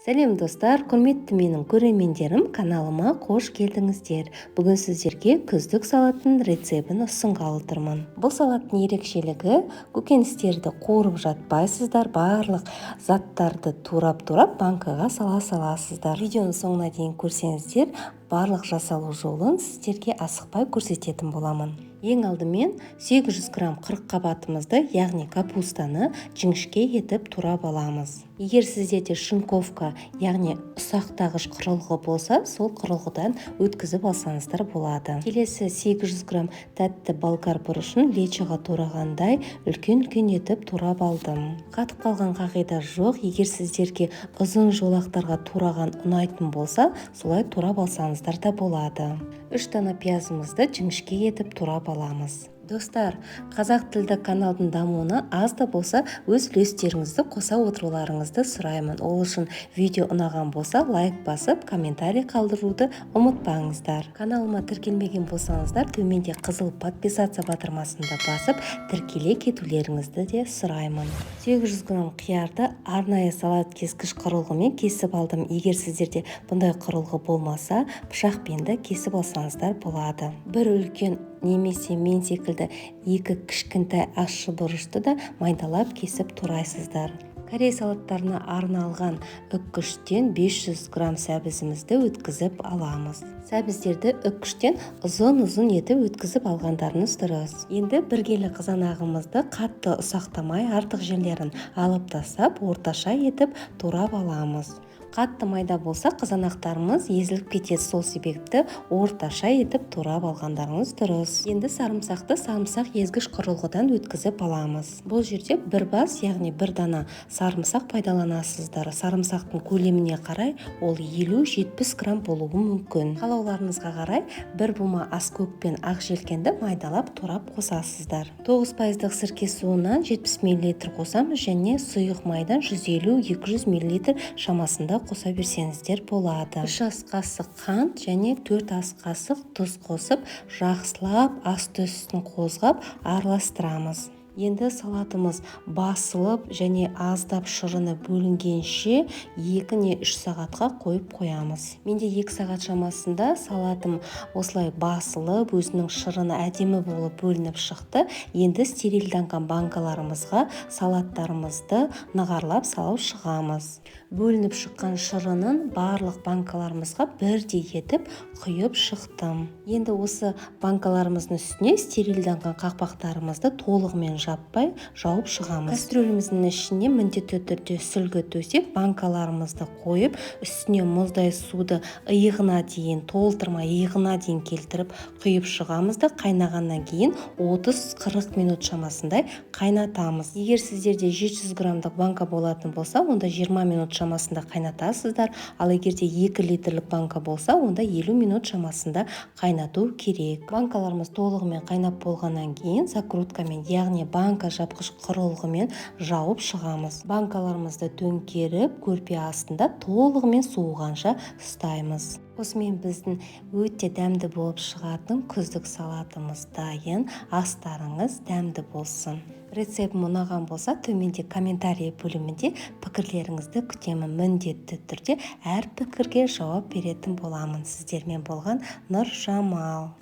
Сәлем, достар! Құрметті менің көрермендерім, каналыма қош келдіңіздер! Бүгін сіздерге күздік салаттың рецебін ұсынғалы тұрмын. Бұл салаттың ерекшелігі: көкөністерді қуырып жатпайсыздар, барлық заттарды турап-турап, банкаға сала саласыздар. Видеоның соңына дейін көрсеңіздер, барлық жасалу жолын сіздерге асықпай көрсететін боламын. Ең алдымен 800 грамм қырыққабатымызды, яғни капустаны жіңішке етіп турап аламыз. Егер сіздерде шинковка, яғни ұсақтағыш құрылғы болса, сол құрылғыдан өткізіп алсаңыздар болады. Келесі 800 грамм тәтті болгар бұрышын лечоға турағандай үлкен-үлкен етіп турап алдым. Қатып қалған қағида жоқ. Егер сіздерге ұзын жолақтарға тураған ұнайтын болса, солай турап алсаңыздар да болады. 3 дана пиязымызды жіңішке етіп турап аламыз. Достар, қазақ тілді каналдың дамуына аз да болса өз үлестеріңізді қоса отыруларыңызды сұраймын. Ол үшін видео ұнаған болса, лайк басып, комментарий қалдыруды ұмытпаңыздар. Каналыма тіркелмеген болсаңыздар, төменде қызыл «Подписаться» батырмасын да басып, тіркеле кетулеріңізді де сұраймын. 800 грамм қиярды арнайы салат кескіш құрылғымен кесіп алдым. Егер сіздерде бұндай құрылғы болмаса, пышақпен де кесіп алсаңыздар болады. Бір үлкен немесе мен секілді екі кішкентай ащы бұрышты да майдалап кесіп турайсыздар. Корей салаттарына арналған үккіштен 500 грамм сәбізімізді өткізіп аламыз. Сәбіздерді үккіштен ұзын-ұзын етіп өткізіп алғандарыңыз дұрыс. Енді 1 келі қызанағымызды қатты ұсақтамай, артық жерлерін алып тастап, орташа етіп турап аламыз. Қатты майда болса, қызанақтарымыз езіліп кетеді. Сол себепті орташа етіп турап алғандарыңыз дұрыс. Енді сарымсақты сарымсақ езгіш құрылғыдан өткізіп аламыз. Бұл жерде бір бас, яғни бір дана сарымсақ пайдаланасыздар. Сарымсақтың көлеміне қарай ол 50-70 грамм болуы мүмкін. Қалауларыңызға қарай бір бума аскөк пен ақ желкенді майдалап турап қосасыздар. 9%-дық сірке суынан 70 мл қосамыз және сұйық майдан 150-200 мл шамасында қоса берсеңіздер болады. 3 ас қасық қант және 4 ас қасық тұз қосып, жақсылап асты үстін қозғап араластырамыз. Енді салатымыз басылып және аздап шырыны бөлінгенше 2 не 3 сағатқа қойып қоямыз. Менде 2 сағат шамасында салатым осылай басылып, өзінің шырыны әдемі болып бөлініп шықты. Енді стерилданған банкаларымызға салаттарымызды нығарлап салып шығамыз. Бөлініп шыққан шырынын барлық банкаларымызға бірдей етіп құйып шықтым. Енді осы банкаларымыздың үстіне стерилданған қақпақтарымызды толығымен жаппай жауып шығамыз. Кастрюліміздің ішіне міндетті түрде сүлгі төсеп, банкаларымызды қойып, үстіне мұздай суды иығына дейін толтырмай, иығына дейін келтіріп құйып шығамыз да, қайнағаннан кейін 30-40 минут шамасындай қайнатамыз. Егер сіздерде 700 граммдық банка болатын болса, онда 20 минут шамасында қайнатасыздар. Ал егер де 2 литрлік банка болса, онда 50 минут шамасында қайнату керек. Банкаларымыз толығымен қайнап болғаннан кейін закруткамен, яғни банка жапқыш құрылғымен жауып шығамыз. Банкаларымызды төңкеріп, көрпе астында толығымен суығанша ұстаймыз. Осымен біздің өте дәмді болып шығатын күздік салатымыз дайын. Астарыңыз дәмді болсын! Рецептім ұнаған болса, төменде комментарий бөлімінде пікірлеріңізді күтемін. Міндетті түрде әр пікірге жауап беретін боламын. Сіздермен болған Нұржамал.